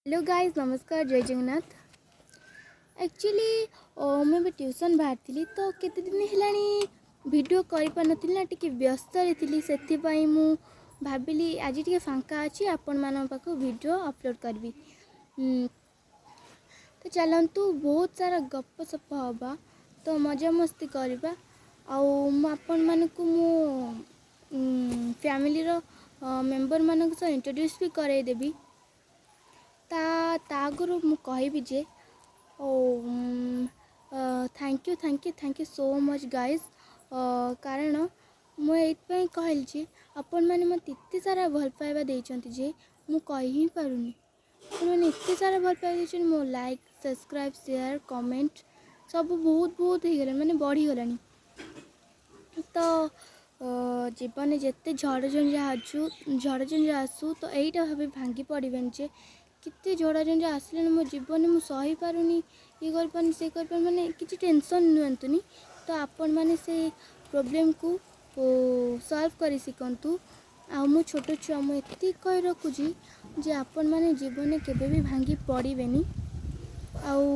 Hello guys, ନମସ୍କାର, ଜୟ Jagannath. Actually ମୁଁ ଏବେ ଟ୍ୟୁସନ୍ ବାହାରିଥିଲି ତ କେତେ ଦିନ ହେଲାଣି ଭିଡ଼ିଓ କରିପାରିନଥିଲି ନା, ଟିକେ ବ୍ୟସ୍ତରେ ଥିଲି। ସେଥିପାଇଁ ମୁଁ ଭାବିଲି ଆଜି ଟିକେ ଫାଙ୍କା ଅଛି, ଆପଣମାନଙ୍କ ପାଖକୁ ଭିଡ଼ିଓ ଅପଲୋଡ଼ କରିବି। ତ ଚାଲନ୍ତୁ, ବହୁତ ସାରା ଗପ ସପ ହେବା, ତ ମଜାମସ୍ତି କରିବା। ଆଉ ମୁଁ ଆପଣମାନଙ୍କୁ ମୁଁ ଫ୍ୟାମିଲିର ମେମ୍ବରମାନଙ୍କ ସହ ଇଣ୍ଟ୍ରୋଡ୍ୟୁସ୍ ବି କରାଇଦେବି। ତା ତା ଆଗରୁ ମୁଁ କହିବି ଯେ ଓ thank you, thank you, thank you so much guys. କାରଣ ମୁଁ ଏଇଥିପାଇଁ କହିଲି ଯେ ଆପଣମାନେ ମୋତେ ଏତେ ସାରା ଭଲ ପାଇବା ଦେଇଛନ୍ତି ଯେ ମୁଁ କହି ହିଁ ପାରୁନି। ଆପଣମାନେ ଏତେ ସାରା ଭଲ ପାଇବା ଦେଇଛନ୍ତି, ମୋ ଲାଇକ୍, ସବସ୍କ୍ରାଇବ୍, ସେୟାର, କମେଣ୍ଟ ସବୁ ବହୁତ ବହୁତ ହେଇଗଲାଣି, ମାନେ ବଢ଼ିଗଲାଣି। ତ ଜୀବନରେ ଯେତେ ଝଡ଼ ଝଞ୍ଜା ଆସୁ, ଝଡ଼ ଝଞ୍ଜା ଆସୁ, ତ ଏଇଟା ଭାବି ଭାଙ୍ଗି ପଡ଼ିବେନି ଯେ କେତେ ଝଡ଼ ଝଞ୍ଜା ଆସିଲାଣି ମୋ ଜୀବନରେ, ମୁଁ ସହିପାରୁନି, ଇଏ କରିପାରୁନି, ସେ କରିପାରୁନି, ମାନେ କିଛି ଟେନସନ୍ ନିଅନ୍ତୁନି। ତ ଆପଣମାନେ ସେ ପ୍ରୋବ୍ଲେମକୁ ସଲ୍ଭ କରି ଶିଖନ୍ତୁ। ଆଉ ମୁଁ ଛୋଟ ଛୁଆ, ମୁଁ ଏତିକି କହି ରଖୁଛି ଯେ ଆପଣମାନେ ଜୀବନରେ କେବେ ବି ଭାଙ୍ଗି ପଡ଼ିବେନି। ଆଉ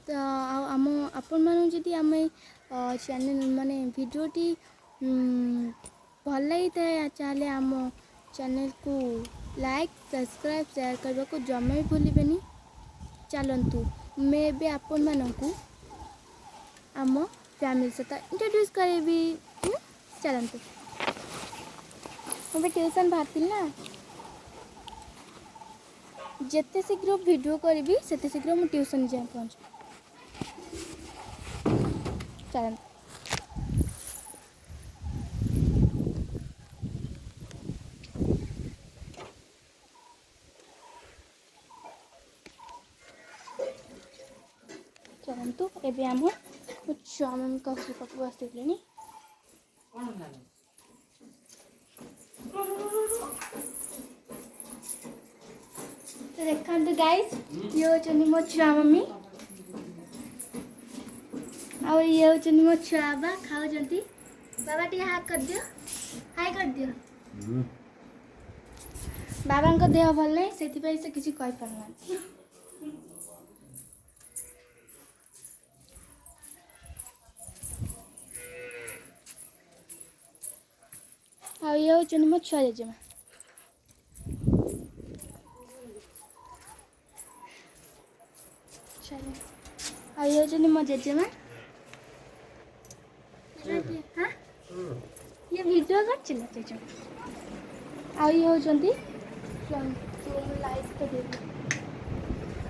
ତ ଆଉ ଆମ ଆପଣମାନଙ୍କୁ ଯଦି ଆମେ ଚ୍ୟାନେଲ୍ ମାନେ ଭିଡ଼ିଓଟି ଭଲ ଲାଗିଥାଏ, ତାହେଲେ ଆମ ଚ୍ୟାନେଲ୍କୁ ଲାଇକ୍, ସବସ୍କ୍ରାଇବ୍, ସେୟାର କରିବାକୁ ଜମା ବି ଭୁଲିବେନି। ଚାଲନ୍ତୁ, ମୁଁ ଏବେ ଆପଣମାନଙ୍କୁ ଆମ ଫ୍ୟାମିଲି ସହିତ ଇଣ୍ଟ୍ରୋଡ୍ୟୁସ୍ କରାଇବି। ଚାଲନ୍ତୁ, ମୁଁ ଏବେ ଟ୍ୟୁସନ୍ ବାହାରିଥିଲି ନା, ଯେତେ ଶୀଘ୍ର ଭିଡ଼ିଓ କରିବି ସେତେ ଶୀଘ୍ର ମୁଁ ଟ୍ୟୁସନ୍ ଯାଇ ପହଞ୍ଚିବି। ଚାଲନ୍ତୁ। ଚାଲନ୍ତୁ, ଏବେ ଆମ ଛୁଆମାନଙ୍କ ପାଖକୁ ଆସିଗଲେଣି। ତ ଦେଖନ୍ତୁ ଗାଇସ୍, ଇଏ ହେଉଛନ୍ତି ମୋ ଛୁଆ ମମି ଆଉ ଇଏ ହେଉଛନ୍ତି ମୋ ଛୁଆ ବାବା, ଖାଉଛନ୍ତି। ବାବା, ଟିକେ ହାକ୍ କରିଦିଅ, ହାଇ କରିଦିଅ। ବାବାଙ୍କ ଦେହ ଭଲ ନାହିଁ, ସେଥିପାଇଁ ସେ କିଛି କହିପାରୁନାହାନ୍ତି। ଆଉ ଇଏ ହେଉଛନ୍ତି ମୋ ଛୁଆ ଜେଜେମା। ଆଉ ଇଏ ହେଉଛନ୍ତି ମୋ ଜେଜେମା। ହଁ, ଇଏ ଭିଡ଼ିଓ କରିଛି ନା ଜେଜେମା? ଆଉ ଇଏ ହେଉଛନ୍ତି, ଲାଇଟ୍ ତ ଦେବି।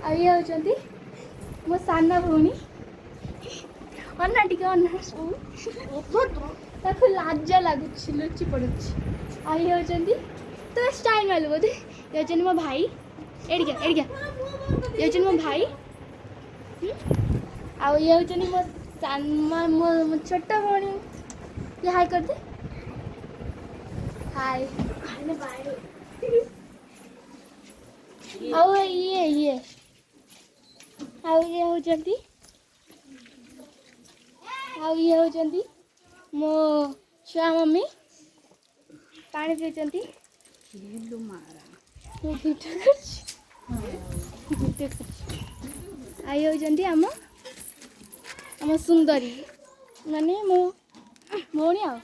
ଆଉ ଇଏ ହେଉଛନ୍ତି ମୋ ସାନ ଭଉଣୀ। ଅନା, ଟିକେ ଅନା, ତାକୁ ଲାଜ ଲାଗୁଛି, ଲୁଚି ପଡ଼ୁଛି। ଆଉ ଇଏ ହେଉଛନ୍ତି, ତୁମେ ଷ୍ଟାଇଲ୍ ମାରିଲୁ ବୋଧେ। ଇଏ ହେଉଛନ୍ତି ମୋ ଭାଇ। ଏଇଠିକା, ଏଇଠିକା, ଇଏ ହେଉଛନ୍ତି ମୋ ଭାଇ। ଆଉ ଇଏ ହେଉଛନ୍ତି ମୋ ସାନ, ମୋ ଛୋଟ ଭଉଣୀ। ଇଏ ହାଇ କରିଦେ, ହାଇ। ଆଉ ଇଏ ଇଏ ଆଉ ଇଏ ହେଉଛନ୍ତି, ଆଉ ଇଏ ହେଉଛନ୍ତି ମୋ ଛୁଆ ମମି, ପାଣି ପିଉଛନ୍ତି। ମୁଁ ଭିଡ଼ିଓ କରୁଛି, ଭିଡ଼ିଓ କରୁଛି। ଆଉ ଇଏ ହେଉଛନ୍ତି ଆମ ସୁନ୍ଦରୀ, ମାନେ ମୋ ଭଉଣୀ। ଆଉ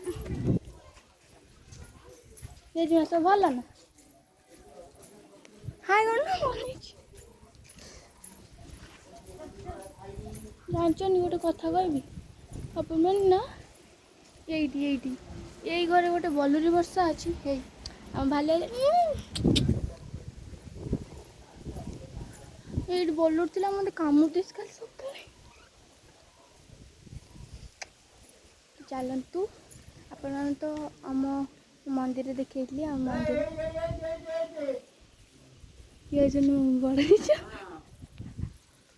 ଜେଜେମା, ସବୁ ଭଲ ନା? ହାଇ କଣ ବନେଇଛି ଜାଣିଛନ୍ତି? ଗୋଟେ କଥା କହିବି ଆପଣମାନେ ନା, ଏଇଠି ଏଇଠି ଏଇ ଘରେ ଗୋଟେ ବଲୁରି ବର୍ଷା ଅଛି। ହେଇ ଆମ ଭାଲି, ଏଇଠି ବଲୁରି ଥିଲା, ମୋତେ କାମୁଡ଼ି ଦେଇଛି କାଲି ସକାଳେ। ଚାଲନ୍ତୁ, ଆପଣମାନେ ତ ଆମ ମନ୍ଦିର ଦେଖେଇଥିଲି। ଆଉ ମନ୍ଦିର ଇଏ ହେଉଛନ୍ତି ବଡ଼ ଜିଜ।